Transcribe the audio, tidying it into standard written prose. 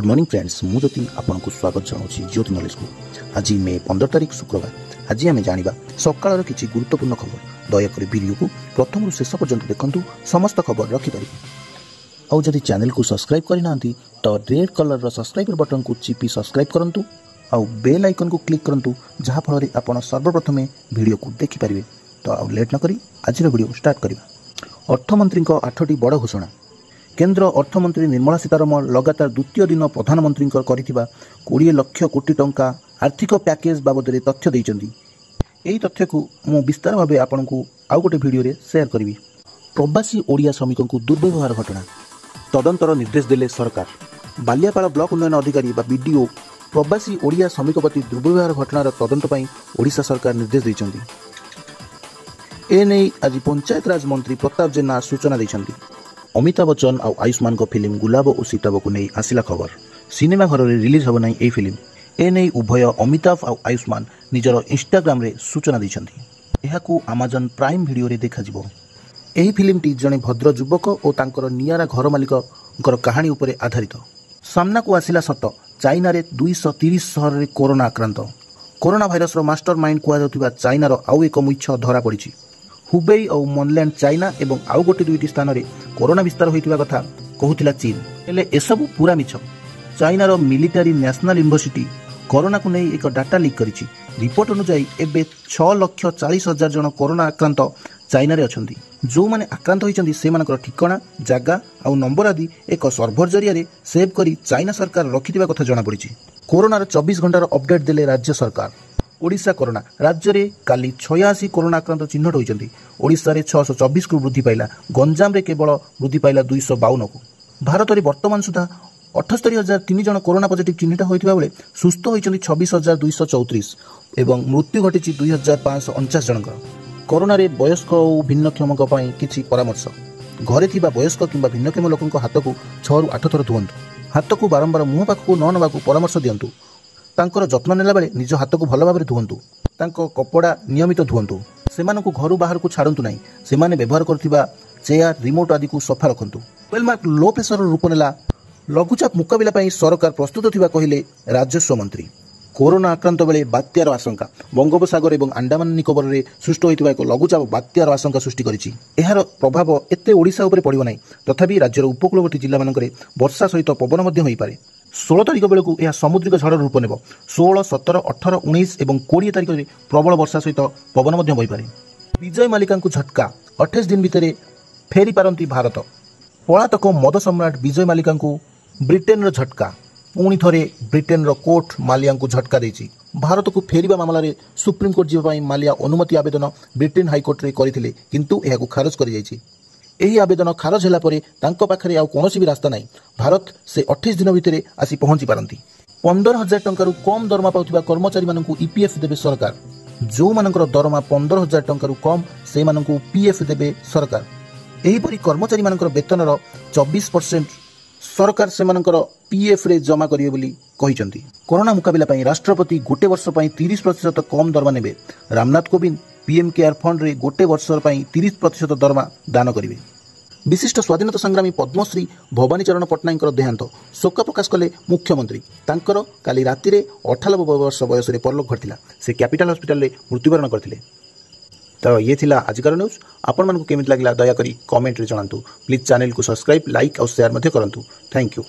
Good morning friends, ମୁଁ ଜ୍ୟୋତି ଆପଣଙ୍କୁ ସ୍ୱାଗତ ଜଣାଉଛି ଜ୍ୟୋତି ନଲେଜକୁ। ଆଜି ମେ 15 ତାରିଖ, ଶୁକ୍ରବାର। ଆଜି ଆମେ ଜାଣିବା ସକାଳର କିଛି ଗୁରୁତ୍ୱପୂର୍ଣ୍ଣ ଖବର। ଦୟାକରି ଭିଡ଼ିଓକୁ ପ୍ରଥମରୁ ଶେଷ ପର୍ଯ୍ୟନ୍ତ ଦେଖନ୍ତୁ, ସମସ୍ତ ଖବର ରଖିପାରିବେ। ଆଉ ଯଦି ଚ୍ୟାନେଲକୁ ସବସ୍କ୍ରାଇବ୍ କରିନାହାନ୍ତି ତ ରେଡ୍ କଲର୍ର ସବସ୍କ୍ରାଇବର ବଟନକୁ ଚିପି ସବସ୍କ୍ରାଇବ୍ କରନ୍ତୁ ଆଉ ବେଲ୍ ଆଇକନ୍କୁ କ୍ଲିକ୍ କରନ୍ତୁ, ଯାହାଫଳରେ ଆପଣ ସର୍ବପ୍ରଥମେ ଭିଡ଼ିଓକୁ ଦେଖିପାରିବେ। ତ ଆଉ ଲେଟ୍ ନକରି ଆଜିର ଭିଡ଼ିଓ ଷ୍ଟାର୍ଟ କରିବା। ଅର୍ଥମନ୍ତ୍ରୀଙ୍କ 8ଟି ବଡ଼ ଘୋଷଣା। କେନ୍ଦ୍ର ଅର୍ଥମନ୍ତ୍ରୀ ନିର୍ମଳା ସୀତାରମଣ ଲଗାତାର ଦ୍ୱିତୀୟ ଦିନ ପ୍ରଧାନମନ୍ତ୍ରୀଙ୍କ କରିଥିବା 20 ଲକ୍ଷ କୋଟି ଟଙ୍କା ଆର୍ଥିକ ପ୍ୟାକେଜ ବାବଦରେ ତଥ୍ୟ ଦେଇଛନ୍ତି। ଏହି ତଥ୍ୟକୁ ମୁଁ ବିସ୍ତାର ଭାବେ ଆପଣଙ୍କୁ ଆଉ ଗୋଟେ ଭିଡ଼ିଓରେ ସେୟାର କରିବି। ପ୍ରବାସୀ ଓଡ଼ିଆ ଶ୍ରମିକଙ୍କୁ ଦୁର୍ବ୍ୟବହାର ଘଟଣା ତଦନ୍ତର ନିର୍ଦ୍ଦେଶ ଦେଲେ ସରକାର। ବାଲିଆପାଳ ବ୍ଲକ ଉନ୍ନୟନ ଅଧିକାରୀ ବା ବିଡିଓ ପ୍ରବାସୀ ଓଡ଼ିଆ ଶ୍ରମିକ ପ୍ରତି ଦୁର୍ବ୍ୟବହାର ଘଟଣାର ତଦନ୍ତ ପାଇଁ ଓଡ଼ିଶା ସରକାର ନିର୍ଦ୍ଦେଶ ଦେଇଛନ୍ତି। ଏନେଇ ଆଜି ପଞ୍ଚାୟତରାଜ ମନ୍ତ୍ରୀ ପ୍ରତାପ ଜେନା ସୂଚନା ଦେଇଛନ୍ତି। ଅମିତାଭ ବଚ୍ଚନ ଆଉ ଆୟୁଷ୍ମାନଙ୍କ ଫିଲ୍ମ ଗୁଲାବ ଓ ସୀତାବକୁ ନେଇ ଆସିଲା ଖବର। ସିନେମା ଘରରେ ରିଲିଜ୍ ହେବ ନାହିଁ ଏହି ଫିଲ୍ମ। ଏନେଇ ଉଭୟ ଅମିତାଭ ଆଉ ଆୟୁଷ୍ମାନ ନିଜର ଇନଷ୍ଟାଗ୍ରାମରେ ସୂଚନା ଦେଇଛନ୍ତି। ଏହାକୁ ଆମାଜନ୍ ପ୍ରାଇମ୍ ଭିଡ଼ିଓରେ ଦେଖାଯିବ। ଏହି ଫିଲ୍ମଟି ଜଣେ ଭଦ୍ର ଯୁବକ ଓ ତାଙ୍କର ନିଆରା ଘର ମାଲିକଙ୍କର କାହାଣୀ ଉପରେ ଆଧାରିତ। ସାମ୍ନାକୁ ଆସିଲା ସତ, ଚାଇନାରେ 230 ସହରରେ କରୋନା ଆକ୍ରାନ୍ତ। କରୋନା ଭାଇରସର ମାଷ୍ଟର ମାଇଣ୍ଡ କୁହାଯାଉଥିବା ଚାଇନାର ଆଉ ଏକ ମୁଚ୍ଛ ଧରା ପଡ଼ିଛି। ହୁବେଇ ଆଉ ମନଲ୍ୟାଣ୍ଡ ଚାଇନା ଏବଂ ଆଉ ଗୋଟେ ଦୁଇଟି ସ୍ଥାନରେ କରୋନା ବିସ୍ତାର ହୋଇଥିବା କଥା କହୁଥିଲା ଚୀନ, ହେଲେ ଏସବୁ ପୁରା ମିଛ। ଚାଇନାର ମିଲିଟାରୀ ନ୍ୟାସନାଲ ୟୁନିଭର୍ସିଟି କରୋନାକୁ ନେଇ ଏକ ଡାଟା ଲିକ୍ କରିଛି। ରିପୋର୍ଟ ଅନୁଯାୟୀ ଏବେ 6,40,000 ଜଣ କରୋନା ଆକ୍ରାନ୍ତ ଚାଇନାରେ ଅଛନ୍ତି। ଯେଉଁମାନେ ଆକ୍ରାନ୍ତ ହୋଇଛନ୍ତି ସେମାନଙ୍କର ଠିକଣା, ଜାଗା ଆଉ ନମ୍ବର ଆଦି ଏକ ସର୍ଭର ଜରିଆରେ ସେଭ୍ କରି ଚାଇନା ସରକାର ରଖିଥିବା କଥା ଜଣାପଡ଼ିଛି। କରୋନାର 24 ଘଣ୍ଟାର ଅପଡେଟ୍ ଦେଲେ ରାଜ୍ୟ ସରକାର। ଓଡ଼ିଶା କରୋନା, ରାଜ୍ୟରେ କାଲି 86 କରୋନା ଆକ୍ରାନ୍ତ ଚିହ୍ନଟ ହୋଇଛନ୍ତି। ଓଡ଼ିଶାରେ 624କୁ ବୃଦ୍ଧି ପାଇଲା। ଗଞ୍ଜାମରେ କେବଳ ବୃଦ୍ଧି ପାଇଲା 252କୁ। ଭାରତରେ ବର୍ତ୍ତମାନ ସୁଦ୍ଧା 78,003 ଜଣ କରୋନା ପଜିଟିଭ୍ ଚିହ୍ନଟ ହୋଇଥିବା ବେଳେ ସୁସ୍ଥ ହୋଇଛନ୍ତି 26,234 ଏବଂ ମୃତ୍ୟୁ ଘଟିଛି 2,549 ଜଣଙ୍କର। କରୋନାରେ ବୟସ୍କ ଓ ଭିନ୍ନକ୍ଷମଙ୍କ ପାଇଁ କିଛି ପରାମର୍ଶ। ଘରେ ଥିବା ବୟସ୍କ କିମ୍ବା ଭିନ୍ନକ୍ଷମ ଲୋକଙ୍କ ହାତକୁ 6ରୁ 8 ଥର ଧୁଅନ୍ତୁ। ହାତକୁ ବାରମ୍ବାର ମୁହଁ ପାଖକୁ ନ ନେବାକୁ ପରାମର୍ଶ ଦିଅନ୍ତୁ। ତାଙ୍କର ଯତ୍ନ ନେଲାବେଳେ ନିଜ ହାତକୁ ଭଲ ଭାବରେ ଧୁଅନ୍ତୁ। ତାଙ୍କ କପଡ଼ା ନିୟମିତ ଧୁଅନ୍ତୁ। ସେମାନଙ୍କୁ ଘରୁ ବାହାରକୁ ଛାଡ଼ନ୍ତୁ ନାହିଁ। ସେମାନେ ବ୍ୟବହାର କରୁଥିବା ଚେୟାର, ରିମୋଟ୍ ଆଦିକୁ ସଫା ରଖନ୍ତୁ। ୱେଲମାର୍କ ଲୋ ପ୍ରେସରର ରୂପ ନେଲା ଲଘୁଚାପ। ମୁକାବିଲା ପାଇଁ ସରକାର ପ୍ରସ୍ତୁତ ଥିବା କହିଲେ ରାଜସ୍ୱ ମନ୍ତ୍ରୀ। କରୋନା ଆକ୍ରାନ୍ତ ବେଳେ ବାତ୍ୟାର ଆଶଙ୍କା। ବଙ୍ଗୋପସାଗର ଏବଂ ଆଣ୍ଡାମାନ ନିକୋବରରେ ସୃଷ୍ଟ ହୋଇଥିବା ଏକ ଲଘୁଚାପ ବାତ୍ୟାର ଆଶଙ୍କା ସୃଷ୍ଟି କରିଛି। ଏହାର ପ୍ରଭାବ ଏତେ ଓଡ଼ିଶା ଉପରେ ପଡ଼ିବ ନାହିଁ, ତଥାପି ରାଜ୍ୟର ଉପକୂଳବର୍ତ୍ତୀ ଜିଲ୍ଲାମାନଙ୍କରେ ବର୍ଷା ସହିତ ପବନ ମଧ୍ୟ ହୋଇପାରେ। 16 ତାରିଖ ବେଳକୁ ଏହା ସାମୁଦ୍ରିକ ଝଡ଼ର ରୂପ ନେବ। 16, 17, 18, 19 ଏବଂ 20 ତାରିଖରେ ପ୍ରବଳ ବର୍ଷା ସହିତ ପବନ ମଧ୍ୟ ବହିପାରେ। ବିଜୟ ମାଲିକାଙ୍କୁ ଝଟକା, 28 ଦିନ ଭିତରେ ଫେରିପାରନ୍ତି ଭାରତ। ପଳାତକ ମଦ ସମ୍ରାଟ ବିଜୟ ମାଲିକାଙ୍କୁ ବ୍ରିଟେନର ଝଟକା। ପୁଣି ଥରେ ବ୍ରିଟେନର କୋର୍ଟ ମାଲିଆଙ୍କୁ ଝଟକା ଦେଇଛି। ଭାରତକୁ ଫେରିବା ମାମଲାରେ ସୁପ୍ରିମକୋର୍ଟ ଯିବା ପାଇଁ ମାଲିଆ ଅନୁମତି ଆବେଦନ ବ୍ରିଟେନ ହାଇକୋର୍ଟରେ କରିଥିଲେ, କିନ୍ତୁ ଏହାକୁ ଖାରଜ କରାଯାଇଛି। ଏହି ଆବେଦନ ଖାରଜ ହେଲା ପରେ ତାଙ୍କ ପାଖରେ ଆଉ କୌଣସି ବି ରାସ୍ତା ନାହିଁ। ଭାରତ ସେ 28 ଦିନ ଭିତରେ ଆସି ପହଞ୍ଚି ପାରନ୍ତି। 15,000 ଟଙ୍କାରୁ କମ୍ ଦରମା ପାଉଥିବା କର୍ମଚାରୀମାନଙ୍କୁ ଇପିଏଫ୍ ଦେବେ ସରକାର। ଯେଉଁମାନଙ୍କର ଦରମା 15,000 ଟଙ୍କାରୁ କମ୍, ସେମାନଙ୍କୁ ପିଏଫ୍ ଦେବେ ସରକାର। ଏହିପରି କର୍ମଚାରୀମାନଙ୍କର ବେତନର 24% ସରକାର ସେମାନଙ୍କର ପିଏଫ୍ରେ ଜମା କରିବେ ବୋଲି କହିଛନ୍ତି। କରୋନା ମୁକାବିଲା ପାଇଁ ରାଷ୍ଟ୍ରପତି ଗୋଟେ ବର୍ଷ ପାଇଁ 30% କମ୍ ଦରମା ନେବେ। ରାମନାଥ କୋବିନ୍ଦ ପିଏମ୍ କେୟାର ଫଣ୍ଡରେ ଗୋଟେ ବର୍ଷ ପାଇଁ 30% ଦରମା ଦାନ କରିବେ। ବିଶିଷ୍ଟ ସ୍ୱାଧୀନତା ସଂଗ୍ରାମୀ ପଦ୍ମଶ୍ରୀ ଭବାନୀ ଚରଣ ପଟ୍ଟନାୟକଙ୍କର ଦେହାନ୍ତ, ଶୋକ ପ୍ରକାଶ କଲେ ମୁଖ୍ୟମନ୍ତ୍ରୀ। ତାଙ୍କର କାଲି ରାତିରେ 98 ବର୍ଷ ବୟସରେ ପରଲୋକ ଘଟିଥିଲା। ସେ କ୍ୟାପିଟାଲ ହସ୍ପିଟାଲରେ ମୃତ୍ୟୁବରଣ କରିଥିଲେ। ତ ଇଏ ଥିଲା ଆଜିକାର ନ୍ୟୁଜ୍। ଆପଣମାନଙ୍କୁ କେମିତି ଲାଗିଲା ଦୟାକରି କମେଣ୍ଟରେ ଜଣାନ୍ତୁ। ପ୍ଲିଜ୍ ଚ୍ୟାନେଲକୁ ସବସ୍କ୍ରାଇବ୍, ଲାଇକ୍ ଆଉ ସେୟାର ମଧ୍ୟ କରନ୍ତୁ। Thank you.